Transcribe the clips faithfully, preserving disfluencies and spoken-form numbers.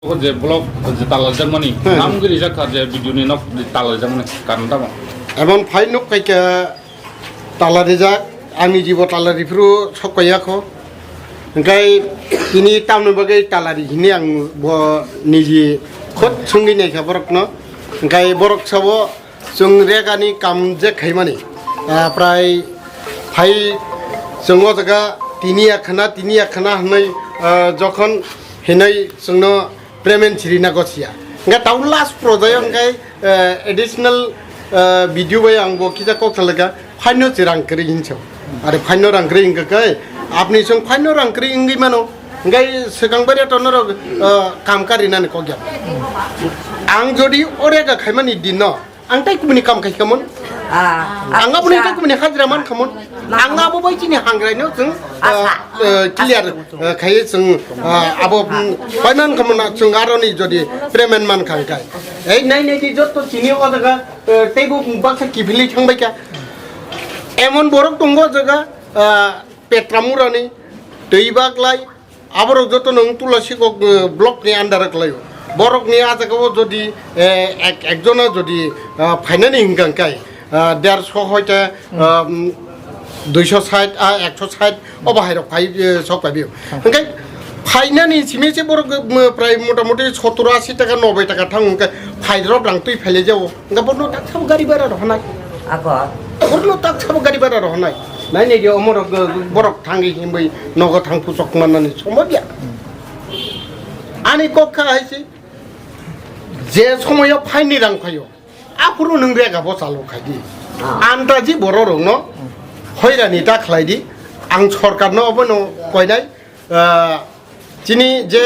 O je block je tala rijak mani, Hmm. Nang wngwi rijak kha je video ni nok je tala rijak mani, karon tamo? Emon phai nuk kai kha tala rijak, ani jibo tala riphru sok kai ya kho. Hingkai tini tamni bagwi tala ri hini ang bo niji khot sungwi nai kha borok no. Hingkai borok sabo chwng regani kam je khaimani, ah, prai phai chwng o jaga tini ya khana, tini ya khana hwnwi, ah, jokhon hinwi chwngno payment chirina gosia. Hingke tau last project hingke, eh, additional, eh, video bai ang bo kisa kok salaka, phaino se rang kwrwi hinso. Are phaino rang kwrwi hingka kai, apni song phaino rang kwrwi hingwi mano. Hingke swkang bai to norok, eh, kam karinani kok ya. Ang jodi orega khaimani dinno, ang tai kubuni kam khai khamon. Ah, ang aboni acha. Tai kubuni hajra man khamon. Ma ang khamon. Abo bai chini hangrai no chwng, Asa. Ah, eh, clear, Asa. Eh, khai chwng, ah, abo, mm, pai man khamon na chwng aroni jodi payment man khang kai. Ei nai nai di jotto chini o jaga, eh, teibo baksa kiphilwi thang bai kha. Emon borok tongo o jaga, ah, Petramurani, Twibaglai, Aborok joto no wng Tulasikok, eh, block ni under o kwlaio. Borok ni ah jaga o jodi, eh, ek, ekjona jodi, ah, phainani hingka hingkai, ah, derso hoite, ah, mm, duiso sait, ah, ekso sait, obo hai rok phai, eh, sok phai bio. Hingkai phainani simi se borok, eh, prai mota moti sottor asi taka, nobai taka thang hingkai phai rok rang twi phailai jao. Hingka borno tak sabo gari bara rok hanai. Ako. Borno tak sabo gari bara rok hanai. Nai nai di omorok, eh, borok thangwi himwi nogo thang puchok manani somo dia. Ani kok kha hai se, je somoyo phaini rang phaio, aphuru nwng rega bo chalo khai di. Ah. Antaji bororokno hoirani ta khlai di. Ang sorkarno obono koinai, ah, chini je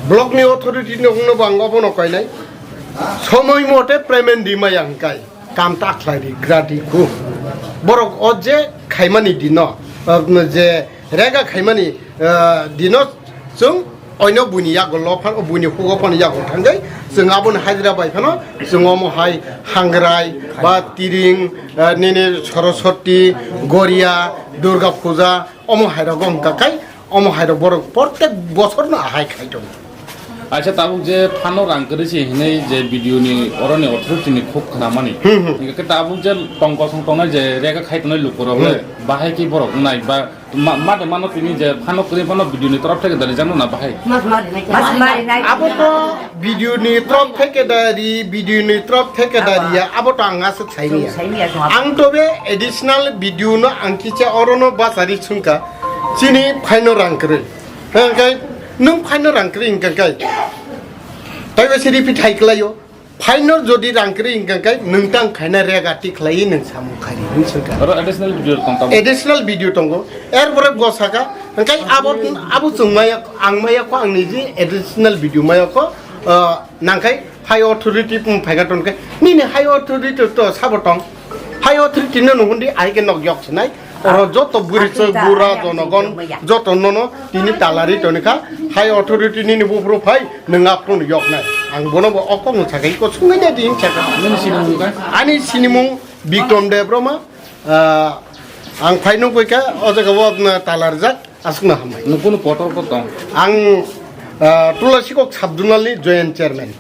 block ni authority no wngno bo ang obono koinai. Somoi mote payment di maya hingkai. Kam ta khlai di, gra di khu. Borok o je khaimani dino, ah, je rega khaimani, ah, dino chwng oino buini yago lo phan, buini hugo phan yago thangwi chwng aboni hajira bai phano chwng omo hai hangrai ba tiring, ah, nini Saraswati, Goria, Durga Puja, omo hai rogo wngka kai. Omo hai rok borok protek bosor no ahai khai tongo. Acha tabuk je phano rang kwrwi se hinwi je video ni oro ni authority ni khuk khna mani. Hmm, hmm. Hingke tabuk je tong kosong tongnai je rega khai tongnai luku rok le Hmm. bahai ki borok wngnai ba ma, ma de mano tini je phano kwrwi phano video ni torop theke dari jang no na bahai. Mas mari nai. Mas mari nai. Abo to video ni torop theke dari, video ni torop theke dari ya, abo to ang aswk saini ya. Saini ya, chwng abo. Ang to be additional video no ang kicha oro no basari sungka. Chini phaino rang kwrwi. Hwnkhe nwng phaino rang kwrwi hwnkhe kai. Taibo se repeat hai kwlaio. Phaino jodi rang kwrwi hwnkhe kai nwng tang khaina rega ti khlaiwi nwng samung khairi hwnwi swngkha. Oro additional video tong tamo? Additional video tongo. Er pore go saka. Hwnkhe abo, abo chwng maya, ang maya kho ang niji additional video maya kho. Ah, nangkhai high authority phaika tongkhe. Nini high authority to sabo tong. High authority no nuhundi ahike nok yok sinai. Oro joto buri chwk bura jonogon joto nono tini talari tonikha. High authority nini buphuru phai nwng aphuru yoknai. Ang bono bo okok no sakai ko sungwi nai di saka. Nini sinimung kha? Ani sinimung Bikrom Debbarma. Ah, ang phai nukgwi kha o jaga o, ah, talarjak. Aswkno hambai. Nwng kunu kotor ko tong? Ang, ah, Tulasikok Sub-Zonal ni Joint Chairman.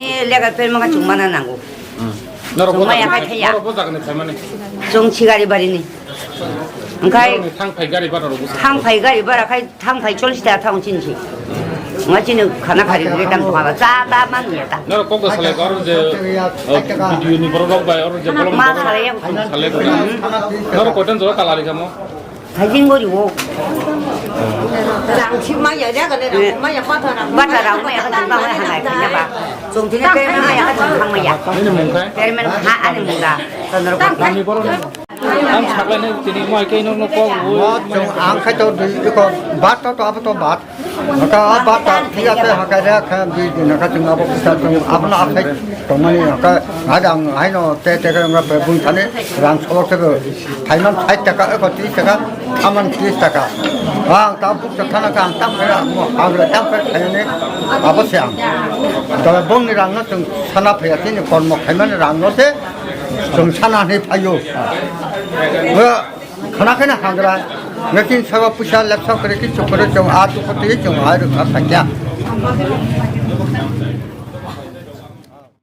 Ni lega pen maka chwng mana nango. Hmm. Norok chwng bo maya jaga khai ni, thaya. Norok bo jaga ni phaimani? Chwng Sigari bari ni. Hwnkhe norok ni thang phai gari bara rok bwswk thang phai gari bara khai thang phai chollish taka thang chini si. Nga chini khana khari ri tam thwa cha ta man ya ta. Norok kok salai kor je, uh, video ni borok rok bai or je bolong ma borok salai ya. Salai kor. Norok koitan jora talari kamo? Hajing gori wo. Rang si maya ya gale rang maya patha rang. Bata rang maya ka tang maya hangai kanya ba. Chong tine pe maya ka tang maya. Ini mungkai. Permen ha ani mungka. Tandar ko. Kami borok ni. Ang saklai nai tini mai kei no no kok. Mo chong ang khai to dui ko bat to to abo to bat. Haka a bat ta thia te haka re kha dui din haka chong abo kisa chong abo na akhai tongmani haka ngai dang hai no te te ka ngai pe bung thani rang solok te thaiman sait taka eko tris taka thaman tris taka. Ang ta buk ta thana ka ang tam khe mo ang re tam khe thani abo se ang. To bung ni rang no chong sana phaya tini kormo khaimani rang no se chong sana ni phayo. Khana khana hagra. Ngasing sabo puisa lepsa kore ki chukore chong a tu kote chong a ru sa sakya.